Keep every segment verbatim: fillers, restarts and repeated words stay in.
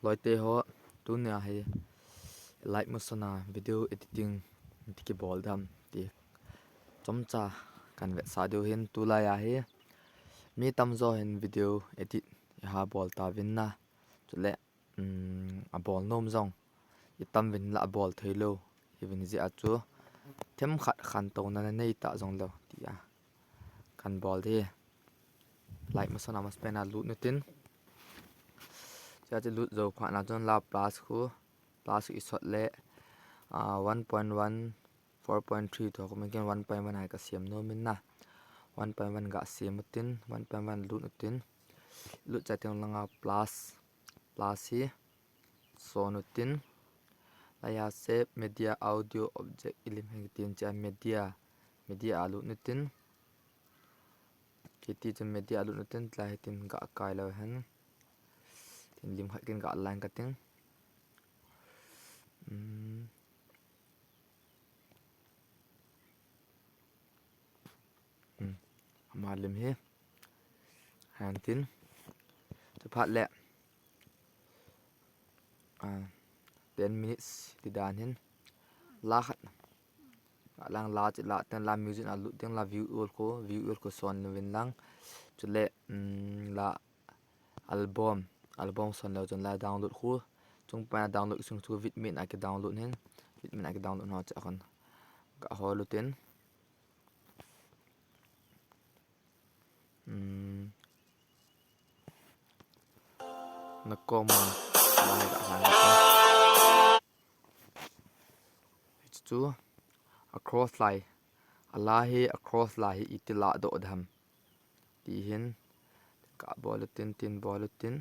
Loite ho, tunia hi Live Motion a video editing iti kibol dam ti chomcha kan vetsah diu hin. Tulai a hi mi tamjo hin video edit iha bol tauvin na, chule um, abol nom jong itam uvin la abol thei lou hiuvin, hijeh a chu themkhat khantouna nanei ta jongleu tia kan bol ding. Live Motion a masapen a lut utin. Chea chu lut jou phat na chun la plus khu, plus khu isot le, ah, one point one, four point three toh khu, mikin one point one a hi kasem nom in na. One point one gasem utin, one point one lut utin. Lut chai teng langa plus, plus hi son utin. Laiya save media audio object ilim hen tin, chea media, media a lut utin. Kiti chu media a lut utin, lai hitin gakai leu hen. Tin lim khat kin ga line kating. Um, um, ama lim hi. Hen tin. Chuphat le, ah, ten minutes ti dan hin. La khat. Lang la chu la teng, la music a lut teng, la view all khu, view all khu son uvin lang. Chule, um, la album, album son leu chun la download khu. Chung pan a download sung chu Vidme a kidownload hin. Vidme a kidownload ho chea khun gahol utin. Um, na koma lai ga hang. Hichu chu a cross lai, a la hi a cross lai hi iti ladoh dam ti hin gabol utin, tin bol utin.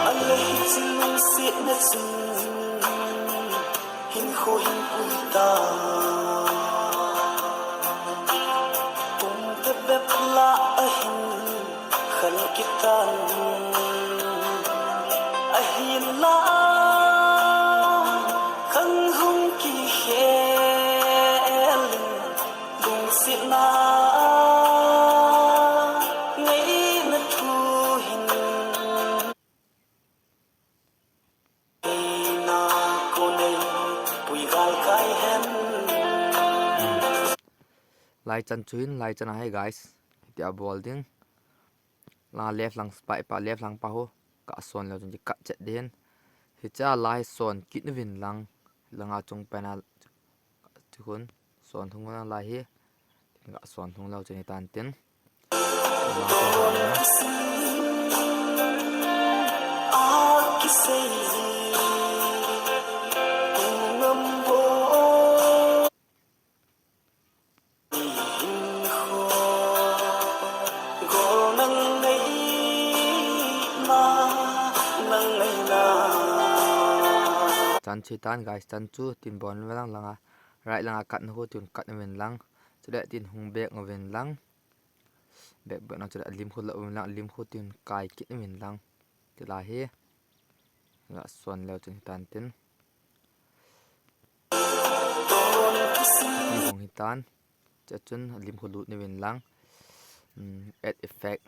Alei chilungsetna chun hinkho hin pui ta. Pum tebep lah a hin khal kitan. Ahinla khang hung kikhel in. Lungsetna ngaina thu hin. Eina ko nei pui gal kai hen. Lai chan chu hin, lai chan a hi guys. Hitia bol ding. Langa left lang spike pa, left lang pa ho. Ka son leu chun cut chet ding. Hichea la hi son kit uvin lang. Langa chung pen a chu khun son thung lang la hi. Ka son thung leu chun hitan tin. Chan chu hitan guys, chan chu tin bol uvin lang langa. Right langa cut na khu tun cut uvin lang. Chule tin hung back uvin lang. Back, back na chule lim khu la uvin lang, lim khu tin kai kit uvin lang. Chule hi. Ga son leu chun hitan tin. Hung hitan. Chea chun lim khu lut uvin lang. Um, add effect.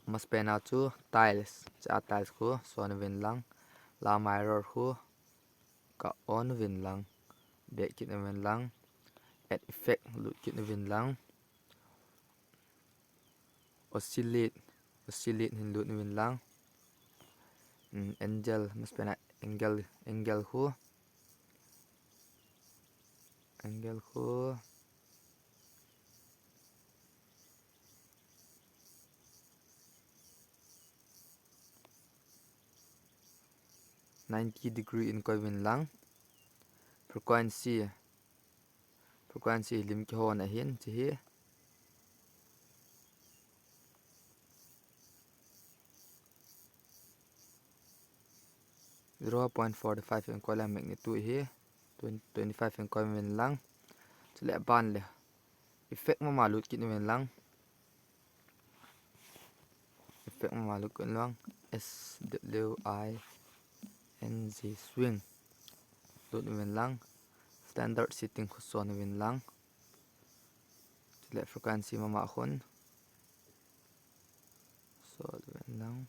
Masapen a chu tiles. Chea tiles khu son uvin lang. La mirror khu ka on uvin lang. Back kit uvin lang. Add effect lut kit uvin lang. Oscillate, oscillate hin lut uvin lang. Um, angle, masapen a angle, angle khu. Angle khu. Ninety degree in koi uvin lang. Frequency. Frequency lim kihon ahin, chi hi. Zero point four five in koi lang, magnitude hi twenty, twenty-five in koi uvin lang. Chule ban le effect mama lut kit uvin lang. Effect mama lut kit uvin lang. S W I N G, swing. Lut uvin lang. Standard setting khu son uvin lang. Chule frequency mama khun. Son uvin lang.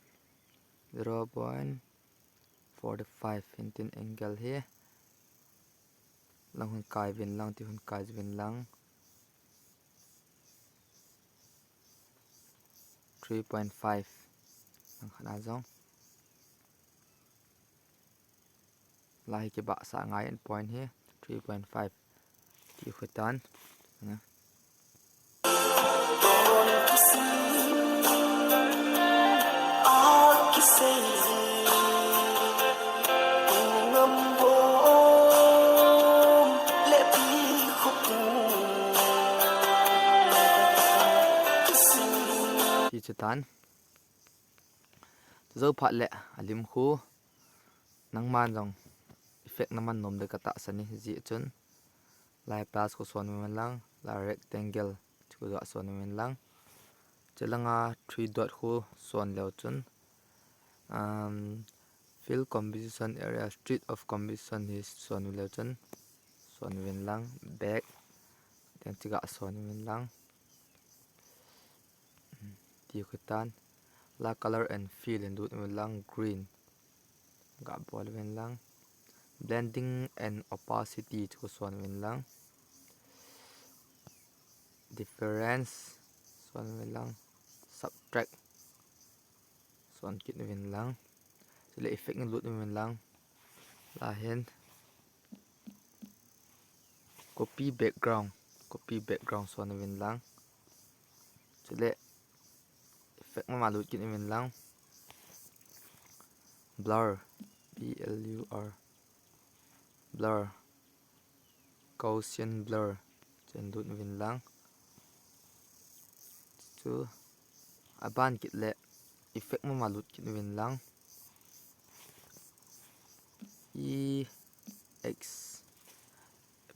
Zero point four five hintin angle hi. Lang hung kai vin lang, ti hung kai vin lang. Three point five. Lang khat a jong. Lai hi kibahsah ngai in point hi. Three point five. Ti khu tan. Ti chu tan. Chu jou phat le alim khu nangman jong effect naman nom le katahsan e, hijeh chun lai plus khu son uvin lang, lai rectangle chu khu jong son uvin lang. Chulanga three dot khu son leu chun, um, fill composition area, street of composition hi son uleu chun son uvin lang, back, then chu ga son uvin lang. Ti khu tan. La color and fill in lut uvin lang, green. Ga bol uvin lang. Blending and opacity chu son uvin lang. Difference son uvin lang. Subtract son kit uvin lang. Chule effect in lut uvin lang. Lahin copy background, copy background son uvin lang. Chule effect mama lut kit uvin lang. Blur, B L U R, blur, Gaussian blur, chen lut uvin lang. Chu aban kit le effect mama lut kit uvin lang. E X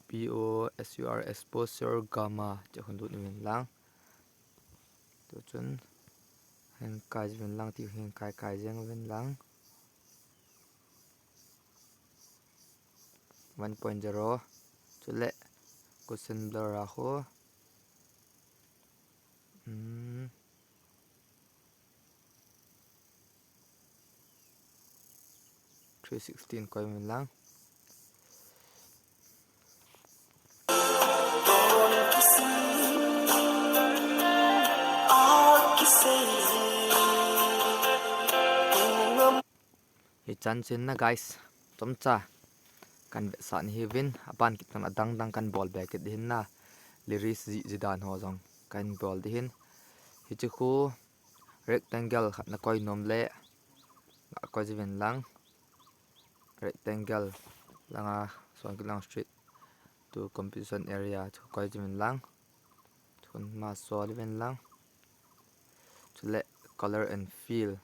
P O S U R, exposure gamma, chu khun lut uvin lang. Tu chun hung kai uvin lang, ti hung kai kai jeng uvin lang. One point zero. Chule Gaussian blur a khu. Hmm. Three sixty koi uvin lang. Hichan chun na guys, chomcha kan vetsah nahiuvin, aban kit tan adang dang kan bol be kit ding ahin na, lyrics ji, ji dan ho jong kan bol ding ahin. Hiche khu rectangle khat na koi nom le, ga koi uvin lang. Rectangle langa son kit lang, street to composition area chu koi uvin lang. Chun ma sol uvin lang. Chule color and fill,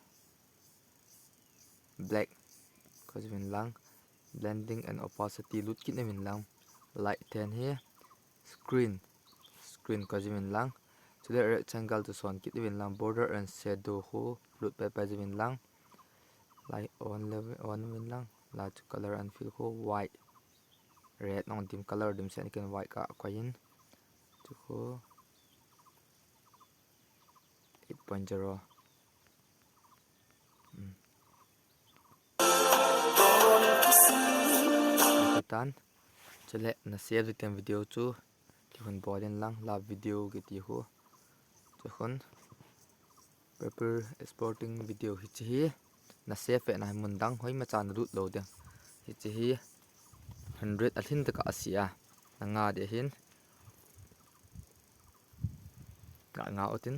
black, koi uvin lang. Blending and opacity lut kit uvin lang. Light ten hi, screen, screen koi uvin lang. Chule rectangle chu son kit uvin lang. Border and shadow khu lut pai pai uvin lang. Lai on le, on uvin lang. La chu color and fill khu white, red, nong dim color dimset kin white ka koi in. Chu khu eight point zero. Hmm. Tan. Chule na save ding video chu ti khun bol in lang, la video kiti khu. Chu khun paper exporting video hiche hi na save na mun dang hoimacha na lut lou ding. Hiche hi hundred alhin tah a ase a, na nga ding ahin. Nga nga utin.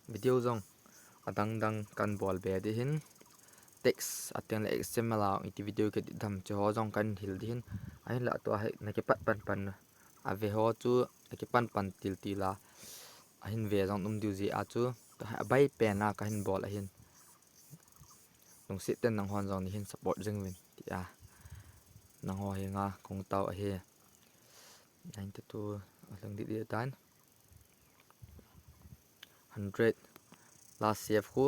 Video jong adang dang kan bol be ding ahin. Text ateng le X M L a iti video kiti dam chu ho jong kan hil ding ahin. Ahinla tua hi na kipat pan pan a ve ho chu a kipan pan til til a, ahin ve jong um diu jeh a chu tua hi abai pen a ka hin bol ahin. Lungset ten nang hon jong nei hin support jing uvin tia nang ho henga kong tao ahi. Ninety two a lang didi tan. Hundred la save khu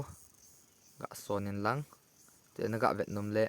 ga son in lang. Te na ga vet nom le.